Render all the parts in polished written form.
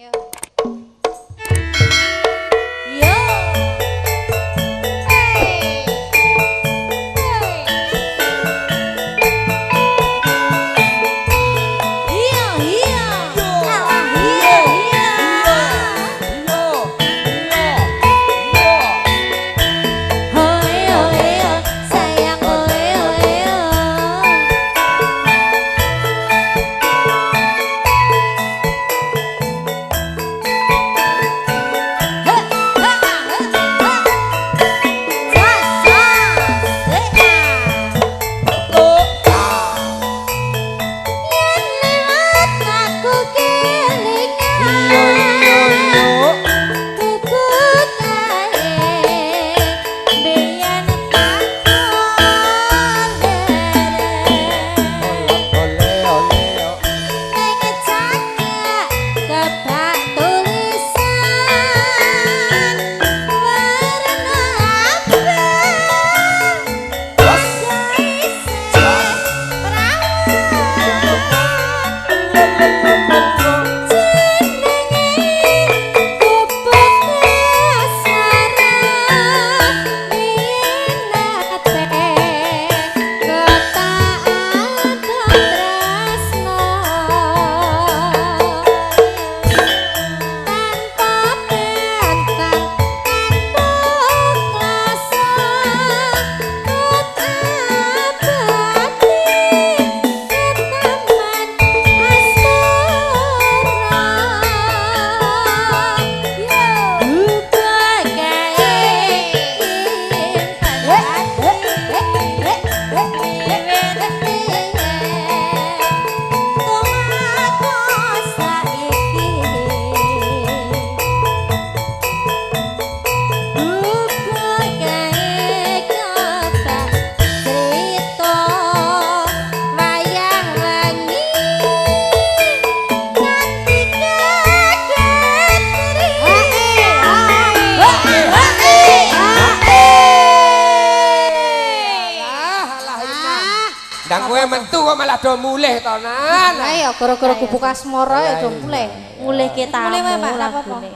Yo. Yo. Hey. Hey. Iya, iya. Alah, iya, iya. Oe, oe, oh, sayang oe, oe, oh. He, he, he, he. Jos, jos, eh, ah. Yen lewat aku kelingan gubuk kae biyen tak oleh ning cakak kebak tulisan warna abang isih perawan jenenge gubuk asmara minate kota tresno tanpa bentang tanpa klasa kota abadi ketaman asmara gubuk kae wiwit biyen tumako saiki gubuk kae kebak crita wayang wengi nganti keketri. Alah, alah Iman. Ndang kowe metu kok malah do mulih to, Nan. Lah ya gara-gara gubuk asmara ya do mulih. Mulihke tamu Mulih wae, Pak, ora apa-apa. lagune.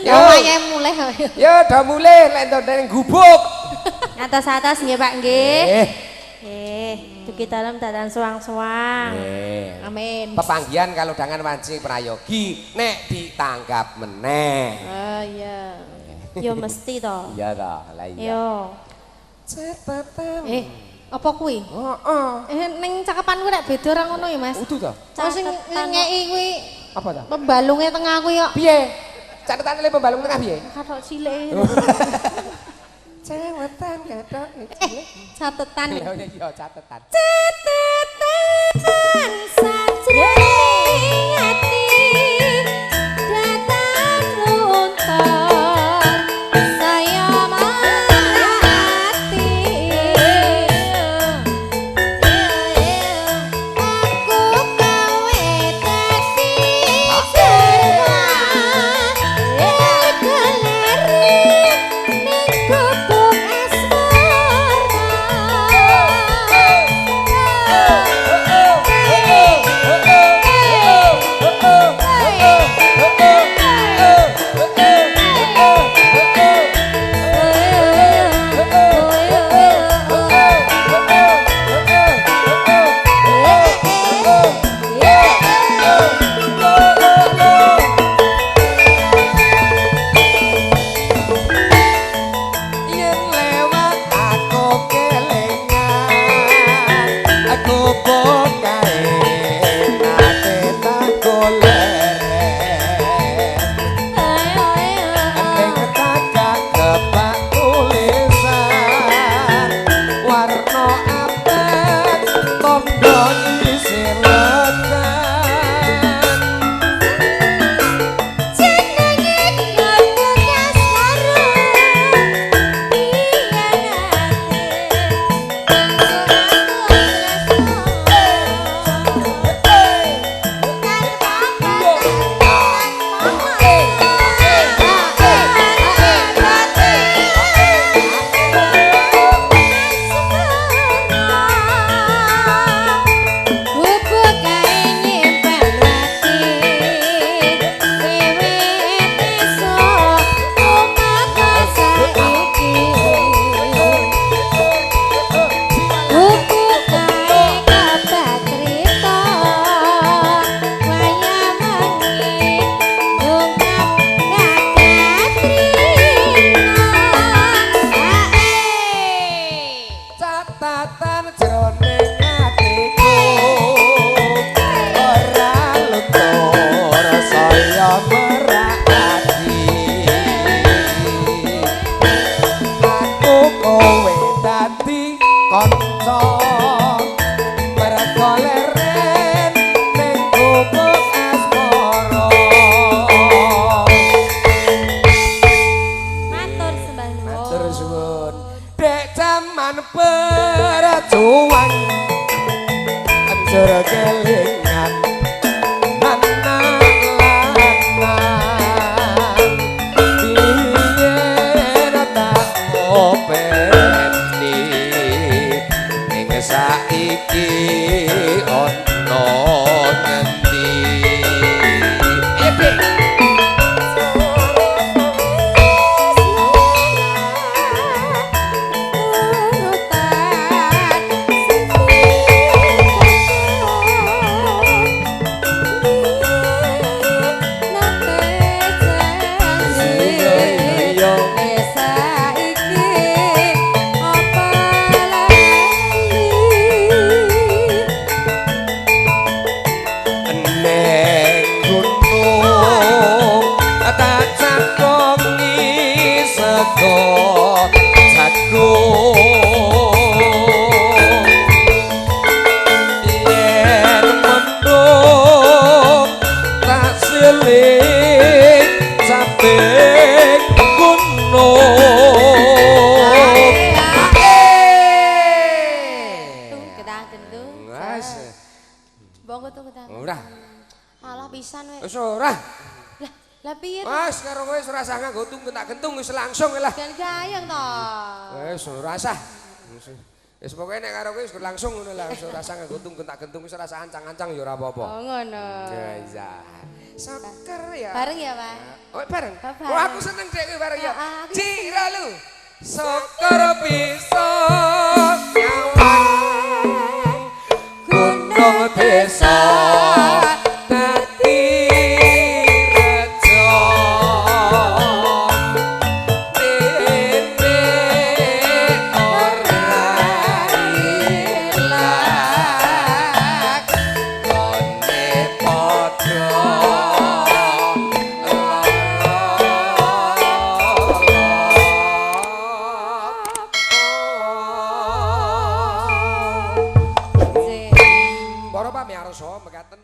Ya wayahe mulih. Yo do mulih lek ndo ning gubuk. Atas-atas nggih, Pak, nggih. Eh. Nggih, dugi dalem dadan suwang-suwang. Eh. Amin. Pepanggihan kalodhangan wanci prayogi nek ditanggap meneh. Oh iya. Yo mesti to. Iya ta, lah iya. Yo. Catatan. Eh, apa kuwi? Heeh. Eh ning cakepanku nek beda ora ngono ya, Mas. Udu to? Oh sing Catetan ngeki kuwi Apa ta? pembalunge tengah kuwi kok. Piye? Catetane le pembalung tengah piye? Kathok cilik. Catetan kathok. Eh, catetan. Iya iya catetan. Catetan sajroning ati datan luntur saya marati aku gawe dadi garwa geleri ning gubuk asmara. Sumeling sabeng gunung. Tung gedang gendung. Wes. Mbok tuh gedang. Ora. Alah pisan we. Wis ora. Lah, lah piye to? Wes karo kowe wis ora usah nganggo tung tak gentung wis langsung lah. Jangan gayeng to. Wis ora usah. Wis pokoke nek karo kowe wis langsung ngono lah, wis ora usah nganggo tung tak gentung wis ora usah ancang-ancang ya ora apa-apa. Oh ngono. Ya iya. Soker ya. Bareng ya, Pak? Oh, bareng. Bareng. Wah, aku seneng dek kowe bareng ya. Ah, aku Ciralu. Soker bisa nyawang gunung desa dadi rejo. Dene ora ilang gone padha. Sik. Para pamirsa mekaten.